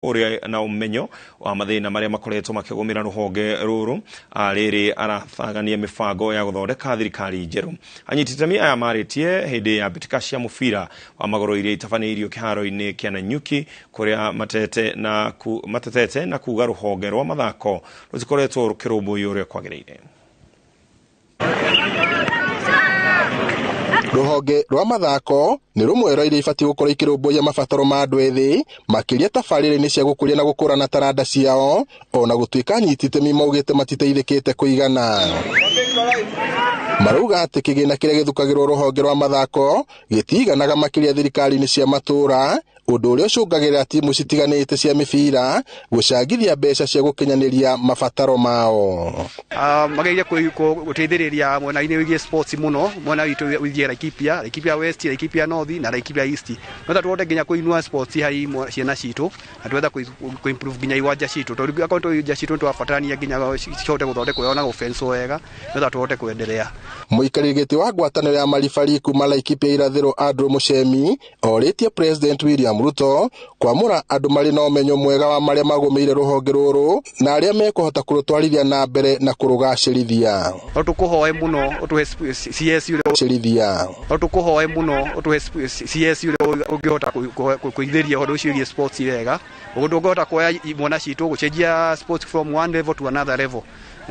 Ũrĩa na ũmenyo wa mathĩna marĩa makoretwo makĩgũmĩra rũhonge rũrũ rĩrĩ arathagania mĩbango ya gũthondeka thirikari njerũ. Anyiti itemi aya marĩtie hĩndĩ ya mbĩtĩka cia mũbira wa magũrũ iria itabanĩirio kĩharo-inĩ kĩa Nanyuki kũrĩa matetete na kuga rũhonge rwa mathako rũtikoretwo rũkĩrũmbũiyo ũrĩa kwagĩrĩire. Rũhonge rwa mathako nĩ rũmwe rwa iria ibatiĩ gũkorwo ikĩrũmbũiya mabataro ma andũ ethĩ makĩria tabarĩra-inĩ cia gũkũria na gũkũrana taranda ciao, ona gũtuĩka anyiti itemi maugĩte matiteithĩkĩte kũigana. Marauga atĩ kĩgĩna kĩrĩa gĩthukagĩrwo rũhonge rwa mathako gĩtiganaga makĩria thirikari-inĩ cia matũũra, ũndũ ũrĩa ũcũngagĩrĩra timu citiganĩte cia mĩbira gũcangithia mbeca cia gũkinyanĩria mabataro mao. Mageria gũteithĩrĩria mwena-inĩ wĩgiĩ sports mũno, mwena witũ wĩgiĩ Laikipia, Laikipia West, Laikipia North na Laikipia East. No ta tuhote nginya kũinua sports harĩ ciana citũ na twetha kũ-improve nginya iwanja citũ, tondũ akorwo tũ iwanja citũ nĩtũrabatarania nginya cihote gũthondekwo na gũfence wega, no ta tũhote kwendelea. Mũikarĩri gĩtĩ wa ngwatanĩro ya maribari kuma Laikipia irathĩro Andrew Muchemi orĩtie President William Ruto kwamũra andũ marĩ na ũmenyo mwega wa marĩa magũmĩire rũhonge rũrũ na arĩa mekũhota kũrũtwarithia na mbere na kũrũgacĩrithia. No tũkũhoe mũno ũtũhe CS ũrĩa Cĩrithia. No tũkũhoe mũno ũtũhe CS ũrĩa ũngĩhota kũithĩria ũhoro ũcio wĩgiĩ sports wega, ũguo ndũngĩhota kuoya mwana citũ gũcenjia sports from one level to another level.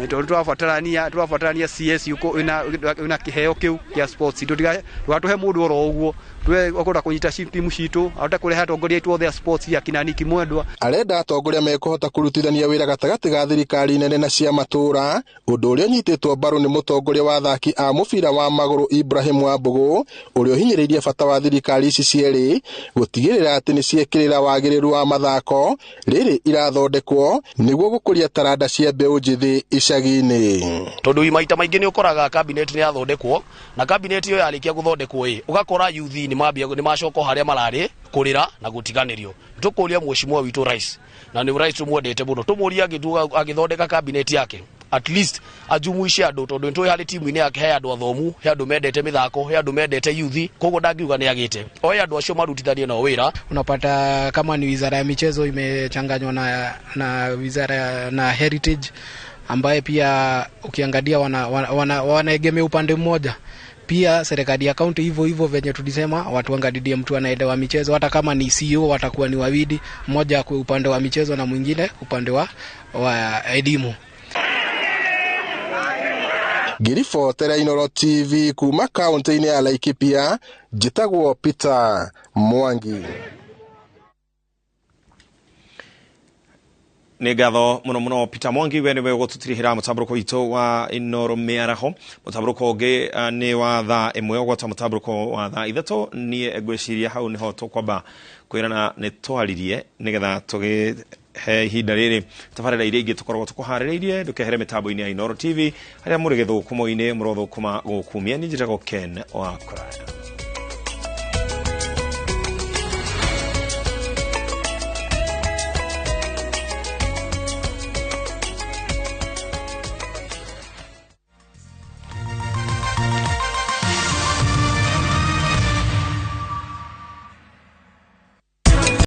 Tondũ tũrabatarania CS wĩna kĩheo kĩu kĩa sports, ndũgatũhe mũndũ oro ũguo, ũkũhota kũnyita timu citũ, ahote kũrehe atongoria aitũ othe a sports akina Nicky Mwendwa. Arenda atongoria mekũhota kũrutithania wĩra gatagatĩ ga thirikari nene na cia matũũra, ũndũ ũrĩa ũnyitĩtwo mbaru nĩ mũtongoria wa athaki a mũbira wa magũrũ Ibrahim Wambũgũ, ũrĩa ũhinyĩrĩirie bata wa thirikari ici cierĩ gũtigĩrĩra atĩ nĩ ciekĩrĩra wagĩrĩru wa mathako rĩrĩ irathondekwo nĩguo gũkũria taranda cia mbeũ njĩthĩ icagi-inĩ. Tondũ maita maingĩ nĩ ũkoraga cabinet nĩ yathondekwo, na cabinet ĩyo yarĩkia gũthondekwo ĩ, ũgakora youth nĩ mambia nĩ macoka harĩa mararĩ kũrĩra na gũtiganĩrio. Tũkũria mheshimiwa witũ rais, na nĩ rais tũmwendete mũno, tũmũrie agĩthondeka cabinet yake at least ajumuishe andũ, tondũ nĩtũĩ harĩ timu-inĩ yake he andũ athomu, he andũ mendete mĩthako, he andũ mendete youth, koguo ndangiuga nĩ agĩte oe andũ acio marutithanie nao wĩra. Unapata kama ni wizara ya michezo imechanganywa na wizara na heritage, ambaye pia ukiangalia wanaegemea upande mmoja. Pia serikali ya kaunti hivyo hivyo venye tulisema watu wangadidia mtu anaelewa michezo, hata kama ni CEO watakuwa ni wawili, mmoja kwa upande wa michezo na mwingine upande wa elimu. Ngiribotera Inooro TV kuma kaunti-inĩ ya Laikipia, njĩtagwo Peter Mwangi. Nĩ ngatho mũno mũno Peter Mwangi, we nĩwe ũgũtũtirihĩra mũtambũrũko witũ wa Inooro mĩaraho. Mũtambũrũko ũngĩ nĩ wa thaa ĩmwe ũgwata mũtambũrũko wa thaa ithatũ. Niĩ ngwĩciria hau nĩho tũkwamba kwĩrana nĩ twaririe nĩgetha tũgĩhe ihinda rĩrĩ tabarĩra iria ingĩ tũkoragwo tũkũharĩrĩirie. Ndũkehere mĩtambo-inĩ ya Inooro TV harĩa mũrĩ gĩthũkũmo-inĩ mũrothũkũma gũkumia. Niĩ njĩtagwo Ken wa Kũraya.